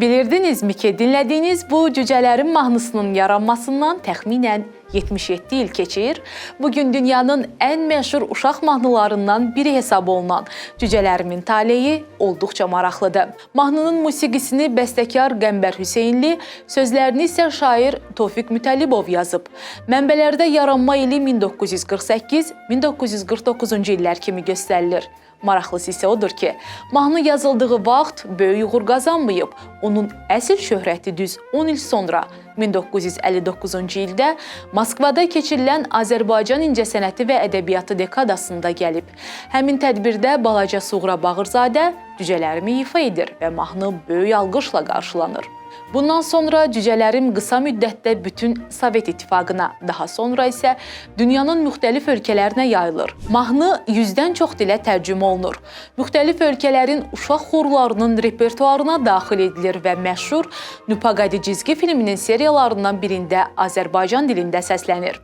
Bilirdinizmi ki, dinlədiyiniz bu Cücələrin mahnısının yaranmasından təxminən 77 il keçir. Bugün dünyanın ən məşhur uşaq mahnılarından biri hesab olunan Cücələrimin taleyi olduqca maraqlıdır. Mahnının musiqisini bəstəkar Qəmbər Hüseynli, sözlərini isə şair Tofiq Mütəllibov yazıb. Mənbələrdə yaranma ili 1948-1949-cu illər kimi göstərilir. Maraqlısı isə odur ki, mahnı yazıldığı vaxt böyük uğur qazanmayıb. Onun əsl şöhrəti düz 10 il sonra 1959-cu ildə Moskvada keçirilən Azərbaycan İncəsənəti və Ədəbiyyatı dekadasında gəlib. Həmin tədbirdə balaca Suğra Bağırzadə Cücələrimi ifa edir və mahnı böyük alqışla qarşılanır. Bundan sonra Cücələrim qısa müddətdə bütün Sovet İttifaqına, daha sonra isə dünyanın müxtəlif ölkələrinə yayılır. Mahnı 100-dən çox dilə tərcümə olunur. Müxtəlif ölkələrin uşaq xorlarının repertuarına daxil edilir və məşhur Nupaqadi cizgi filminin seriyalarından birində Azərbaycan dilində səslənir.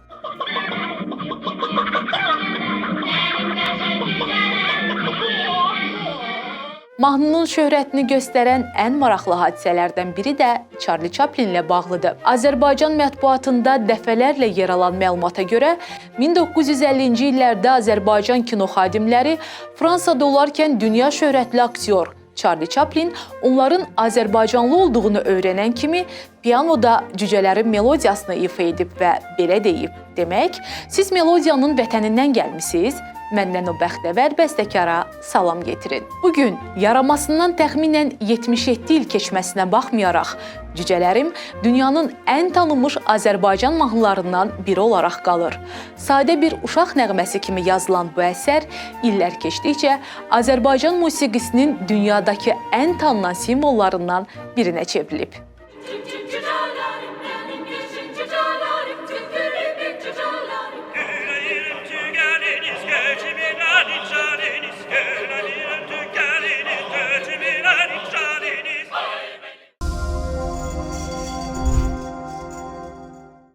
Mahnının şöhrətini göstərən ən maraqlı hadisələrdən biri də Charlie Chaplinlə bağlıdır. Azərbaycan mətbuatında dəfələrlə yer alan məlumata görə 1950-ci illərdə Azərbaycan kino xadimləri Fransada olarkən dünya şöhrətli aktyor Charlie Chaplin onların Azərbaycanlı olduğunu öyrənən kimi pianoda Cücələrin melodiyasını ifa edib və belə deyib: "Demək, siz melodiyanın vətənindən gəlmisiniz? Məndən o bəxtəvər bəstəkara salam getirin." Bu gün yaranmasından təxminən 77 il keçməsinə baxmayaraq, Cücələrim dünyanın ən tanınmış Azərbaycan mahnılarından biri olaraq qalır. Sadə bir uşaq nəğməsi kimi yazılan bu əsər illər keçdikcə Azərbaycan musiqisinin dünyadakı ən tanınan simvollarından birinə çevrilib.